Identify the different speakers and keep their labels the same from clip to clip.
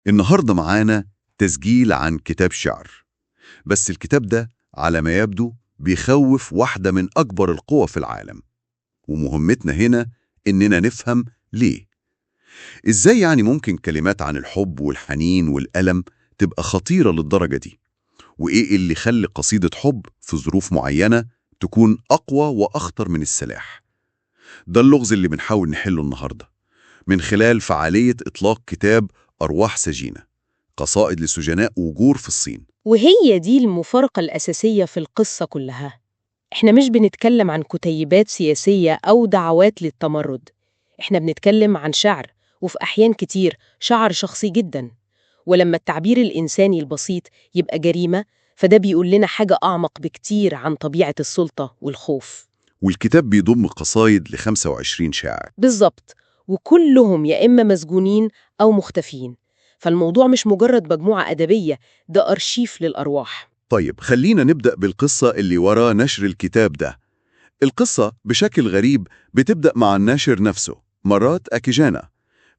Speaker 1: النهاردة معانا تسجيل عن كتاب شعر، بس الكتاب ده على ما يبدو بيخوف واحدة من أكبر القوى في العالم، ومهمتنا هنا إننا نفهم ليه. إزاي يعني ممكن كلمات عن الحب والحنين والألم تبقى خطيرة للدرجة دي؟ وإيه اللي خلى قصيدة حب في ظروف معينة تكون أقوى وأخطر من السلاح؟ ده اللغز اللي بنحاول نحله النهاردة من خلال فعالية إطلاق كتاب أرواح سجينة، قصائد لسجناء وجور في الصين.
Speaker 2: وهي دي المفارقة الأساسية في القصة كلها. إحنا مش بنتكلم عن كتيبات سياسية أو دعوات للتمرد، إحنا بنتكلم عن شعر، وفي أحيان كتير شعر شخصي جدا. ولما التعبير الإنساني البسيط يبقى جريمة، فده بيقول لنا حاجة أعمق بكتير عن طبيعة السلطة والخوف.
Speaker 1: والكتاب بيضم قصايد ل 25 شاعر.
Speaker 2: بالظبط، وكلهم يا إما مسجونين أو مختفيين. فالموضوع مش مجرد مجموعة أدبية، ده أرشيف للأرواح.
Speaker 1: طيب خلينا نبدأ بالقصة اللي ورا نشر الكتاب ده. القصة بشكل غريب بتبدأ مع الناشر نفسه، مرات أكيجانا.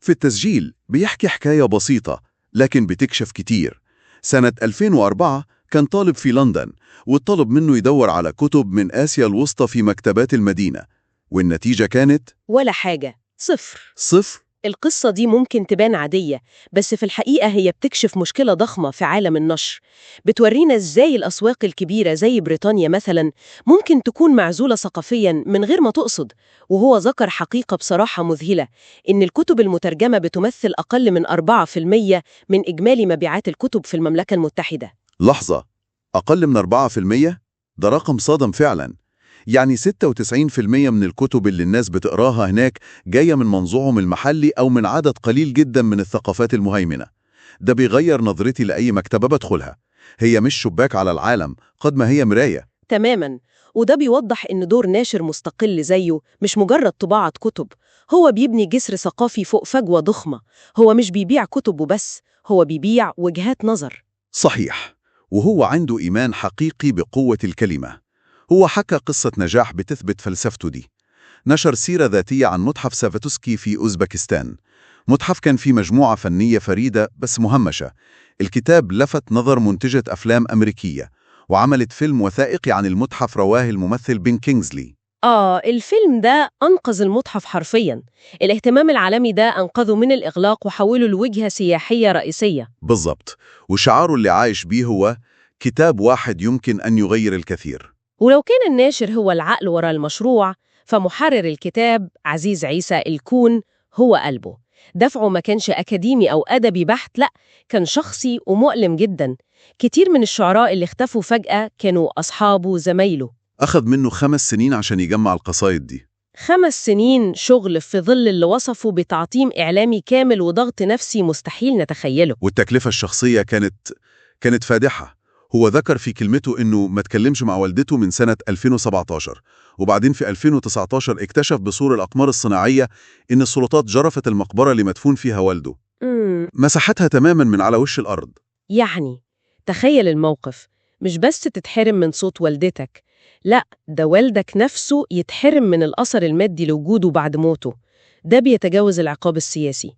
Speaker 1: في التسجيل بيحكي حكاية بسيطة لكن بتكشف كتير. سنة 2004 كان طالب في لندن، واتطلب منه يدور على كتب من آسيا الوسطى في مكتبات المدينة، والنتيجة كانت
Speaker 2: ولا حاجة، صفر.
Speaker 1: صفر.
Speaker 2: القصة دي ممكن تبان عادية، بس في الحقيقة هي بتكشف مشكلة ضخمة في عالم النشر. بتورينا إزاي الأسواق الكبيرة زي بريطانيا مثلا ممكن تكون معزولة ثقافيا من غير ما تقصد. وهو ذكر حقيقة بصراحة مذهلة، إن الكتب المترجمة بتمثل أقل من 4% من إجمالي مبيعات الكتب في المملكة المتحدة.
Speaker 1: لحظة، أقل من 4%؟ ده رقم صادم فعلا. يعني 96% من الكتب اللي الناس بتقراها هناك جاية من منظوعهم المحلي أو من عدد قليل جدا من الثقافات المهيمنة. ده بيغير نظرتي لأي مكتبة بدخلها. هي مش شباك على العالم قد ما هي مراية.
Speaker 2: تماما، وده بيوضح إن دور ناشر مستقل زيه مش مجرد طباعة كتب، هو بيبني جسر ثقافي فوق فجوة ضخمة. هو مش بيبيع كتب وبس، هو بيبيع وجهات نظر.
Speaker 1: صحيح، وهو عنده إيمان حقيقي بقوة الكلمة. هو حكى قصة نجاح بتثبت فلسفته دي. نشر سيرة ذاتية عن متحف سافاتوسكي في أوزبكستان. متحف كان فيه مجموعة فنية فريدة بس مهمشة. الكتاب لفت نظر منتجة أفلام أمريكية، وعملت فيلم وثائقي عن المتحف رواه الممثل بن كينغزلي.
Speaker 2: آه، الفيلم ده أنقذ المتحف حرفياً. الاهتمام العالمي ده أنقذه من الإغلاق وحوله لوجهة سياحية رئيسية.
Speaker 1: بالضبط، وشعاره اللي عايش بيه هو كتاب واحد يمكن أن يغير الكثير.
Speaker 2: ولو كان الناشر هو العقل وراء المشروع، فمحرر الكتاب عزيز عيسى الكون هو قلبه. دفعه ما كانش أكاديمي أو أدبي بحت، لأ، كان شخصي ومؤلم جدا. كتير من الشعراء اللي اختفوا فجأة كانوا أصحابه وزمايله.
Speaker 1: أخذ منه 5 سنين عشان يجمع القصايد دي.
Speaker 2: 5 سنين شغل في ظل اللي وصفه بتعطيم إعلامي كامل وضغط نفسي مستحيل نتخيله.
Speaker 1: والتكلفة الشخصية كانت فادحة. هو ذكر في كلمته إنه ما تكلمش مع والدته من سنة 2017، وبعدين في 2019 اكتشف بصور الأقمار الصناعية إن السلطات جرفت المقبرة اللي مدفون فيها والده. مسحتها تماما من على وش الأرض.
Speaker 2: يعني تخيل الموقف، مش بس تتحرم من صوت والدتك، لا، ده والدك نفسه يتحرم من الأثر المادي لوجوده بعد موته. ده بيتجاوز العقاب السياسي.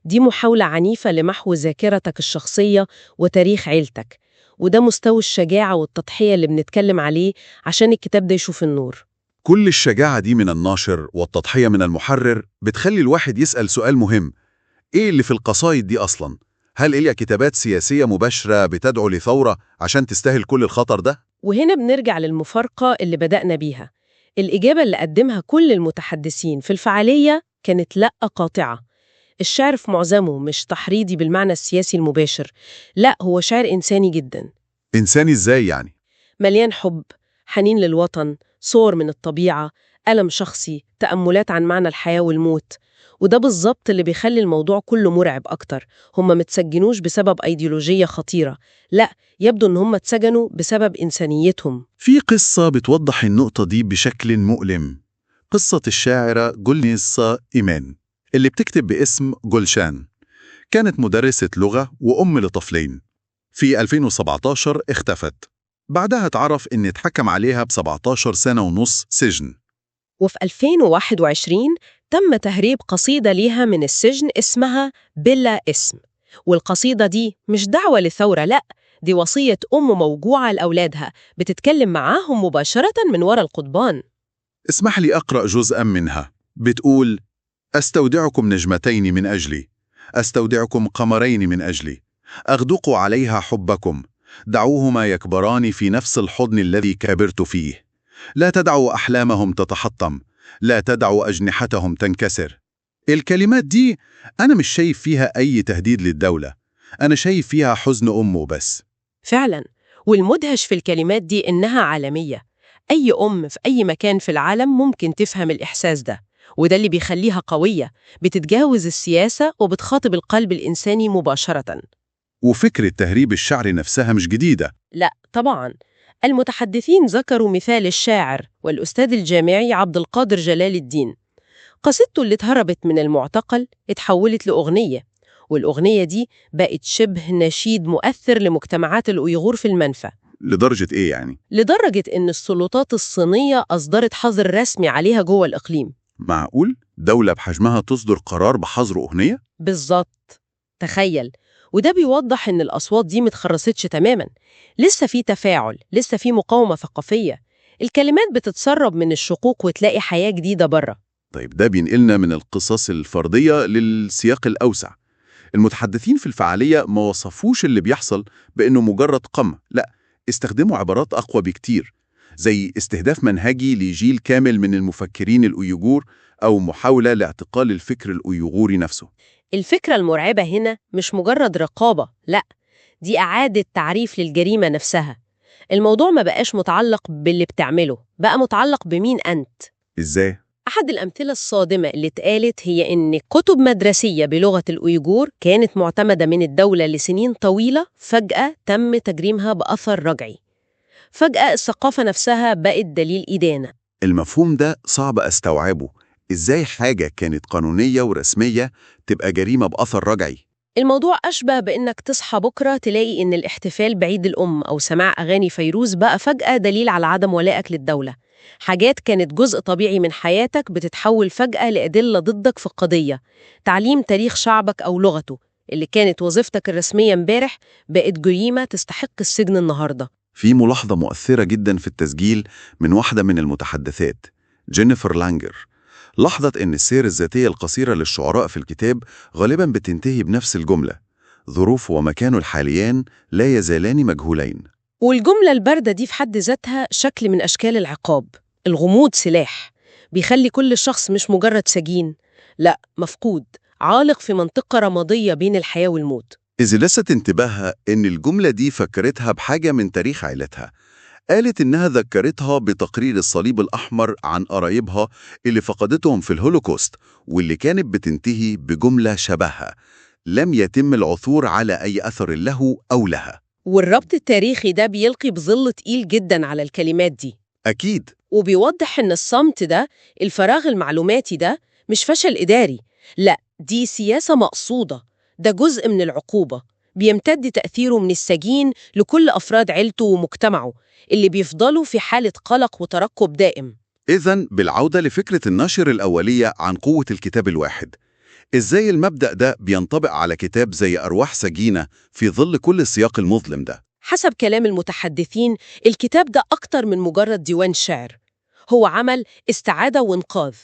Speaker 2: دي محاولة عنيفة لمحو ذاكرتك الشخصية وتاريخ عيلتك. وده مستوى الشجاعة والتضحية اللي بنتكلم عليه عشان الكتاب ده يشوف النور.
Speaker 1: كل الشجاعة دي من الناشر والتضحية من المحرر بتخلي الواحد يسأل سؤال مهم: إيه اللي في القصايد دي أصلاً؟ هل إليا كتابات سياسية مباشرة بتدعو لثورة عشان تستاهل كل الخطر ده؟
Speaker 2: وهنا بنرجع للمفارقة اللي بدأنا بيها. الإجابة اللي قدمها كل المتحدثين في الفعالية كانت لأ قاطعة. الشعر في معظمه مش تحريضي بالمعنى السياسي المباشر، لا، هو شعر إنساني جدا.
Speaker 1: إنساني إزاي يعني؟
Speaker 2: مليان حب، حنين للوطن، صور من الطبيعة، ألم شخصي، تأملات عن معنى الحياة والموت. وده بالظبط اللي بيخلي الموضوع كله مرعب أكتر. هم متسجنوش بسبب أيديولوجية خطيرة، لا، يبدو إن هم اتسجنوا بسبب إنسانيتهم.
Speaker 1: في قصة بتوضح النقطة دي بشكل مؤلم. قصة الشاعرة جولنيسا إيمان اللي بتكتب باسم جولشان. كانت مدرسة لغة وأم لطفلين. في 2017 اختفت. بعدها اتعرف إن اتحكم عليها ب17 سنة ونص سجن.
Speaker 2: وفي 2021 تم تهريب قصيدة ليها من السجن اسمها بلا اسم. والقصيدة دي مش دعوة للثورة، لأ، دي وصية أم موجوعة لأولادها، بتتكلم معاهم مباشرة من وراء القضبان.
Speaker 1: اسمح لي أقرأ جزءا منها. بتقول: أستودعكم نجمتين من أجلي، أستودعكم قمرين من أجلي، أغدق عليها حبكم، دعوهما يكبران في نفس الحضن الذي كبرت فيه، لا تدعوا أحلامهم تتحطم، لا تدعوا أجنحتهم تنكسر. الكلمات دي أنا مش شايف فيها أي تهديد للدولة، أنا شايف فيها حزن أمه بس.
Speaker 2: فعلا، والمدهش في الكلمات دي إنها عالمية. أي أم في أي مكان في العالم ممكن تفهم الإحساس ده، وده اللي بيخليها قوية، بتتجاوز السياسة وبتخاطب القلب الإنساني مباشرة.
Speaker 1: وفكرة تهريب الشعر نفسها مش جديدة.
Speaker 2: لا طبعا، المتحدثين ذكروا مثال الشاعر والأستاذ الجامعي عبد القادر جلال الدين. قصيدته اللي اتهربت من المعتقل اتحولت لأغنية، والأغنية دي بقت شبه نشيد مؤثر لمجتمعات الأويغور في المنفى.
Speaker 1: لدرجة إيه يعني؟
Speaker 2: لدرجة إن السلطات الصينية أصدرت حظر رسمي عليها جوه الإقليم.
Speaker 1: معقول؟ دولة بحجمها تصدر قرار بحظر أغنية؟
Speaker 2: بالظبط، تخيل. وده بيوضح إن الأصوات دي متخرستش تماما، لسه في تفاعل، لسه في مقاومة ثقافية. الكلمات بتتسرب من الشقوق وتلاقي حياة جديدة بره.
Speaker 1: طيب ده بينقلنا من القصص الفردية للسياق الأوسع. المتحدثين في الفعالية ما وصفوش اللي بيحصل بأنه مجرد قمع، لا، استخدموا عبارات أقوى بكتير، زي استهداف منهجي لجيل كامل من المفكرين الأويغور، أو محاولة لاعتقال الفكر الأويغوري نفسه.
Speaker 2: الفكرة المرعبة هنا مش مجرد رقابة، لا، دي إعادة تعريف للجريمة نفسها. الموضوع ما بقاش متعلق باللي بتعمله، بقى متعلق بمين أنت.
Speaker 1: إزاي؟
Speaker 2: أحد الأمثلة الصادمة اللي اتقالت هي إن كتب مدرسية بلغة الأويغور كانت معتمدة من الدولة لسنين طويلة، فجأة تم تجريمها بأثر رجعي. فجأة الثقافة نفسها بقت دليل إدانة.
Speaker 1: المفهوم ده صعب أستوعبه. إزاي حاجة كانت قانونية ورسمية تبقى جريمة بأثر رجعي؟
Speaker 2: الموضوع أشبه بإنك تصحى بكرة تلاقي إن الاحتفال بعيد الأم أو سماع أغاني فيروز بقى فجأة دليل على عدم ولائك للدولة. حاجات كانت جزء طبيعي من حياتك بتتحول فجأة لأدلة ضدك في القضية. تعليم تاريخ شعبك أو لغته اللي كانت وظيفتك الرسمية امبارح بقت جريمة تستحق السجن النهاردة.
Speaker 1: في ملاحظة مؤثرة جدا في التسجيل من واحدة من المتحدثات، جينيفر لانجر، لاحظت إن السير الذاتية القصيرة للشعراء في الكتاب غالبا بتنتهي بنفس الجملة: ظروف ومكانه الحاليان لا يزالان مجهولين.
Speaker 2: والجملة الباردة دي في حد ذاتها شكل من أشكال العقاب. الغموض سلاح بيخلي كل شخص مش مجرد سجين، لا، مفقود، عالق في منطقة رمادية بين الحياة والموت.
Speaker 1: إذ لست انتباهها إن الجملة دي فكرتها بحاجة من تاريخ عائلتها. قالت إنها ذكرتها بتقرير الصليب الأحمر عن قرايبها اللي فقدتهم في الهولوكوست، واللي كانت بتنتهي بجملة شبهها: لم يتم العثور على أي أثر له أو لها.
Speaker 2: والربط التاريخي ده بيلقي بظل تقيل جدا على الكلمات دي.
Speaker 1: أكيد.
Speaker 2: وبيوضح إن الصمت ده، الفراغ المعلوماتي ده، مش فشل إداري، لا، دي سياسة مقصودة. ده جزء من العقوبة بيمتد تأثيره من السجين لكل أفراد عيلته ومجتمعه اللي بيفضلوا في حالة قلق وترقب دائم.
Speaker 1: إذن بالعودة لفكرة النشر الأولية عن قوة الكتاب الواحد، إزاي المبدأ ده بينطبق على كتاب زي أرواح سجينة في ظل كل السياق المظلم ده؟
Speaker 2: حسب كلام المتحدثين، الكتاب ده أكتر من مجرد ديوان شعر، هو عمل استعادة وإنقاذ.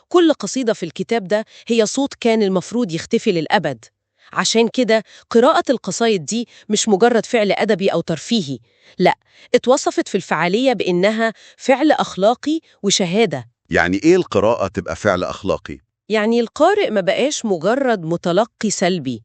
Speaker 2: كل قصيدة في الكتاب ده هي صوت كان المفروض يختفي للأبد. عشان كده قراءة القصايد دي مش مجرد فعل أدبي أو ترفيهي، لا، اتوصفت في الفعالية بإنها فعل أخلاقي وشهادة.
Speaker 1: يعني إيه القراءة تبقى فعل أخلاقي؟
Speaker 2: يعني القارئ ما بقاش مجرد متلقي سلبي.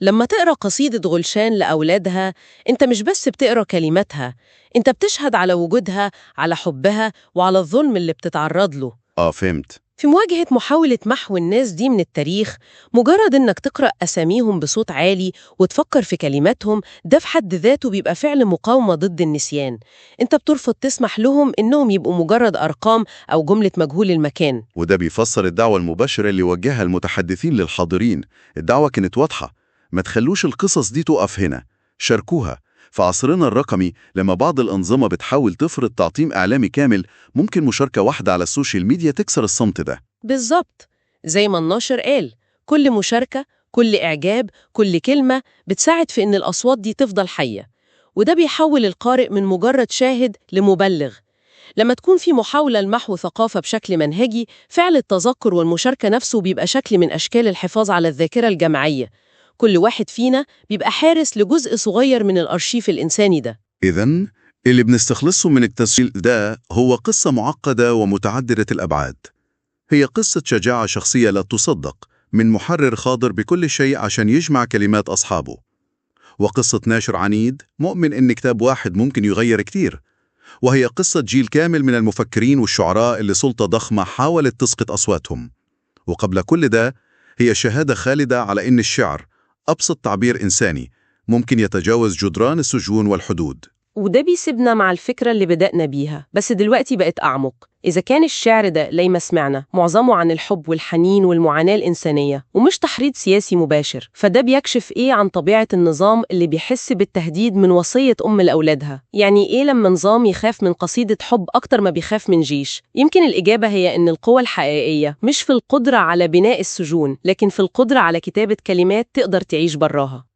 Speaker 2: لما تقرأ قصيدة غلشان لأولادها، أنت مش بس بتقرأ كلماتها، أنت بتشهد على وجودها، على حبها، وعلى الظلم اللي بتتعرض له.
Speaker 1: آه، فهمت.
Speaker 2: في مواجهة محاولة محو الناس دي من التاريخ، مجرد إنك تقرأ أساميهم بصوت عالي وتفكر في كلماتهم، ده في حد ذاته بيبقى فعل مقاومة ضد النسيان. أنت بترفض تسمح لهم إنهم يبقوا مجرد أرقام أو جملة مجهول المكان.
Speaker 1: وده بيفسر الدعوة المباشرة اللي وجهها المتحدثين للحاضرين. الدعوة كانت واضحة: ما تخلوش القصص دي تقف هنا، شاركوها. في عصرنا الرقمي لما بعض الأنظمة بتحاول تفرض تعتيم إعلامي كامل، ممكن مشاركة واحدة على السوشيال ميديا تكسر الصمت ده.
Speaker 2: بالظبط، زي ما الناشر قال، كل مشاركة، كل إعجاب، كل كلمة بتساعد في إن الأصوات دي تفضل حية، وده بيحول القارئ من مجرد شاهد لمبلغ. لما تكون في محاولة لمحو ثقافة بشكل منهجي، فعل التذكر والمشاركة نفسه بيبقى شكل من أشكال الحفاظ على الذاكرة الجماعية. كل واحد فينا بيبقى حارس لجزء صغير من الأرشيف الإنساني ده.
Speaker 1: إذن اللي بنستخلصه من التسجيل ده هو قصة معقدة ومتعددة الأبعاد. هي قصة شجاعة شخصية لا تصدق من محرر خاضر بكل شيء عشان يجمع كلمات أصحابه، وقصة ناشر عنيد مؤمن إن كتاب واحد ممكن يغير كتير، وهي قصة جيل كامل من المفكرين والشعراء اللي سلطة ضخمة حاولت تسقط أصواتهم. وقبل كل ده هي شهادة خالدة على إن الشعر أبسط تعبير إنساني ممكن يتجاوز جدران السجون والحدود.
Speaker 2: وده بيسيبنا مع الفكرة اللي بدأنا بيها، بس دلوقتي بقت أعمق. إذا كان الشعر ده لي ما سمعنا معظمه عن الحب والحنين والمعاناة الإنسانية ومش تحريض سياسي مباشر، فده بيكشف إيه عن طبيعة النظام اللي بيحس بالتهديد من وصية أم لأولادها؟ يعني إيه لما نظام يخاف من قصيدة حب أكتر ما بيخاف من جيش؟ يمكن الإجابة هي إن القوة الحقيقية مش في القدرة على بناء السجون، لكن في القدرة على كتابة كلمات تقدر تعيش براها.